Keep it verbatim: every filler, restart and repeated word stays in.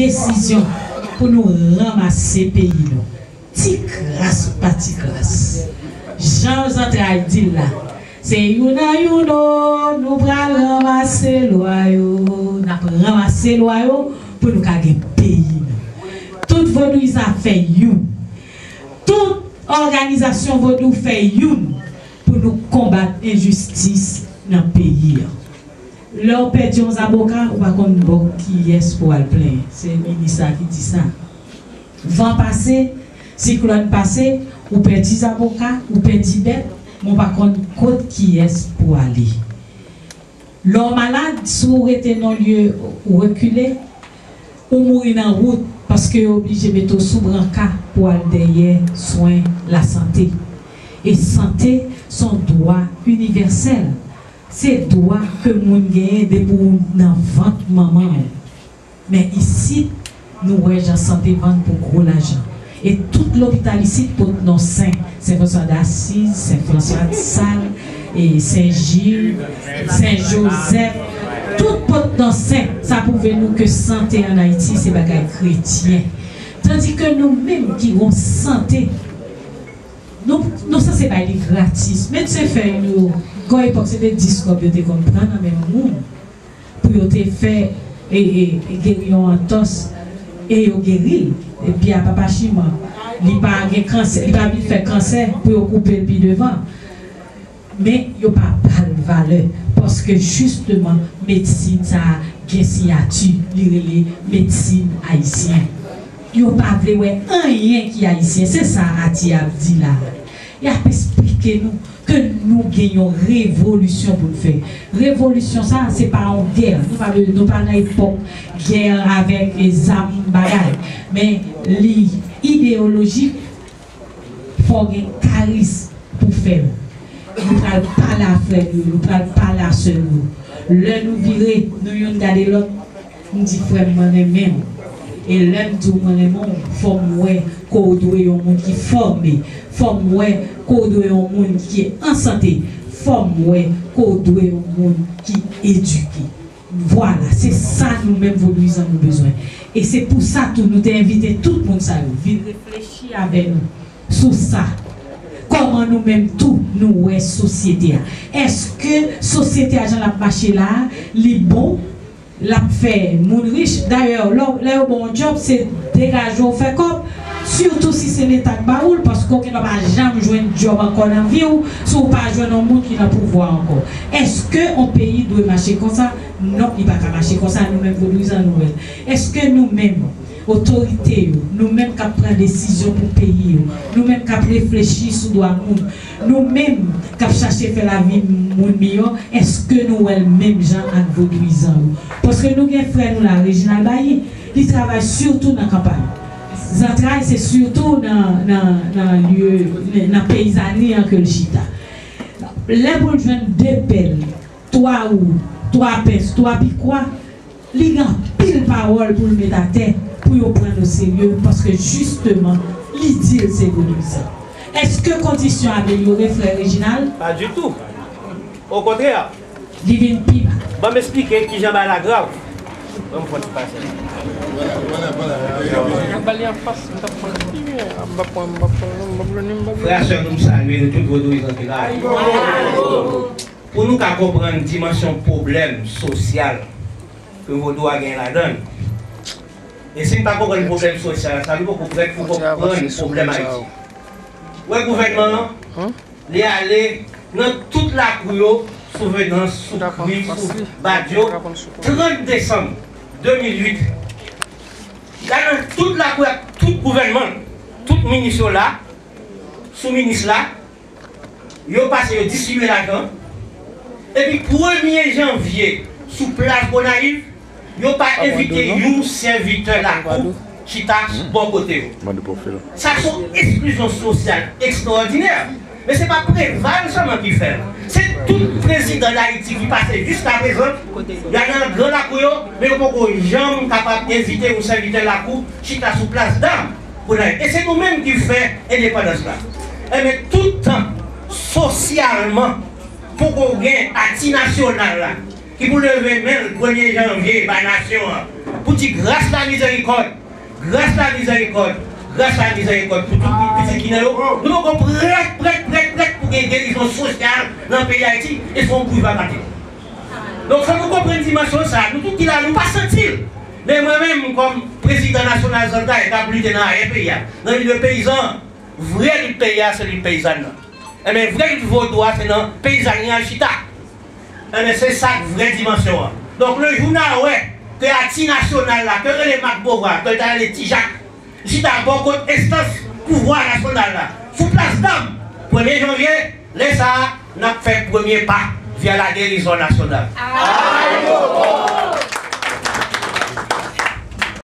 desizyon pou nou ranmase peyi nou. Ti kras pa ti kras. Jan Zantray di l la, se youn an youn o, nou pral ranmase lwa yo. N ap ranmase lwa yo pou nou ka gen peyi nou. Tout vodouyizan ap fè youn. Tout òganizasyon vodou fè youn pou nou konbat enjistis nan peyi a. Lè w pèdi yon zaboka, ou pa konn bò kiyès pou w al plenyen. Se minis la ki di sa. Van pase, siklòn pase, ou pèdi zaboka, ou pèdi bèt, men w pa konn kot kiyès pou w ale. Lè w malad, si w rete nan lye rekile, ou mouri nan wout paske yo oblije mete w sou branka pou al dèyè swen lasante. E sante se yon dwa inivèsèl. Se dwa ke moun genyen depi w nan vant manman w. Men isit, nou wè jan sante vann pou gwo lajan. E tout lopital isit pot non sen. Sen Franswa Dasiz, Sen Franswa de Sal, e Sen Jil, Sen Jozèf. Tout pot non sen. Sa pwouve nou ke sante ann Ayiti se bagay kretyen. Tandike nou menm ki gon sante, nou, nou sanse bay li gratis. Medsen fè yo, gon epòk se te dis kòb yo te konn pran nan men yon moun pou yo te fè e, e, e geri yon antòs e yo geri l. Epi a papa chiman, li pa gen kansè, li pa vin fè kansè pou yo koupe l pi devan. Men yo pa ba l valè paske jisteman medsin sa a gen siyati, li rele medsin ayisyen. Yo pa vle wè anyen ki ayisyen, se sa Ati ap di la. Y ap esplike nou ke nou gen yon revolisyon pou n fè. Revolisyon sa a, se pa yon gè. Nou pa, nou pa nan epòk gè avèk zam bagay. Men li ideyolojik, fò w gen karis pou fè l. Nou pral pale a frè nou yo, nou pral pale a sè nou yo. Lè nou vire, nou youn gade lòt, m di, "Frè m, mwen renmen w." E lè m di w mwen renmen w, fò m wè ke w dwe yon moun ki fòme, fò m wè ke w dwe yon moun ki an sante, fò m wè ke w dwe yon moun ki edike. Vwala, se sa nou menm vodouyizan nou bezwen. E se pou sa tou nou te envite tout moun sa yo vin reflechi avè nou sou sa. Kòman nou menm tou nou wè sosyete a? Èske sosyete a jan l ap mache la a, li bon? L ap fè moun rich. Dayè, lè, lè yo ba w yon djòb, se degaje w fè kòb. Sitou si se Leta k ba ou l, paske w gendwa pa janm jwenn djòb ankò nan vi w, si w pa jwenn yon moun ki nan pouvwa ankò. Èske yon peyi dwe mache konsa? Non, li pa ka mache konsa, nou menm vodouyizan nou wè l. Èske nou menm, otorite yo, nou menm k ap pran desizyon pou peyi yo, nou menm k ap reflechi sou dwa moun, nou menm k ap chache fè lavi moun miyò, èske nou wè l menm jan ak vodouyizan yo? Paske nou gen frè nou la, Reginald Bailly, li travay sitou nan kanpay. Zantray se sitou nan, nan, nan lye, nan peyizani an ke l chita. Lè pou l jwenn de pèl, twa wou, twa pens, twa pikwa, li gen anpil pawòl pou l met atè pou yo pran l oserye, paske jisteman, li di l se vodouyizan. Èske kondisyon amelyore, frè Reginald? Pa ditou. Okontrè, li vin pi mal. Ban m esplike kijan bagay la grav. Ban m fè yon ti pase. N ap ba li anfas, m t ap pran l pi byen. M p ap pran, m p ap pran, m p ap pran, m p ap pran. Frè, sè nou, m salye nou tout vodouyizan ki la. Pou nou ka konprann dimansyon pwoblèm sosyal ke vodou a gen ladan l. E si n pa konprann pwoblèm sosyal sa, nou poko prèt pou konprann pwoblèm Ayiti. Wè gouvènman an, li ale nan tout lakou yo, Souvenans, sou Kri, sou Badyo, trant desanm de mil uit. Li ale nan tout lakou ak tout gouvènman, tout minis yo la, sou minis la, yo pase, yo distribye lajan. Epi premye janvye, sou plas Gonayiv, yo pa envite yon sèvitè lakou chita bò kote yo. Sa se yon eksklizyon sosyal ekstraòdinè. Men se pa Preval sèlman ki fè l. Se tout prezidan Dayiti ki pase jiskaprezan, y a nan gran lakou yo, men yo poko janm kapab envite yon sèvitè lakou chita sou plas dam. Pou n al. E se nou menm ki fè endepandans la. Enben, tout tan sosyalman poko gen Ati nasyonal la ki pou leve men l premye janvye bay nasyon an pou Si gras la mizèrikòd, gras la mizèrikòd, gras la mizèrikòd pou tout pitit Ginen yo, nou poko prèt, prèt, prèt, prèt pou gen gerizon sosyal nan peyi Ayiti, e se yon kou va gate. Donk, fò nou konprann dimansyon sa, nou tout ki la, nou pa santi l. Men mwen menm, kòm prezidan nasyonal Zantray, k ap lite nan aryè peyi a, nan lit de peyizan, vrè lit peyi a, se lit peyizàn nan. Enben, vrè lit vodou a, se nan peyizanri a chita. Enben, se sa k vrè dimansyon an. Donk, le jou n a wè ke ati nasyonal la, ke rele Mak Bovwa, ke l ta rele Ti Jak, chita bò kot enstans pouvwa nasyonal la, sou plas dam, premye janvye, lè sa a, n ap fè premye pa vè la gerizon nasyonal.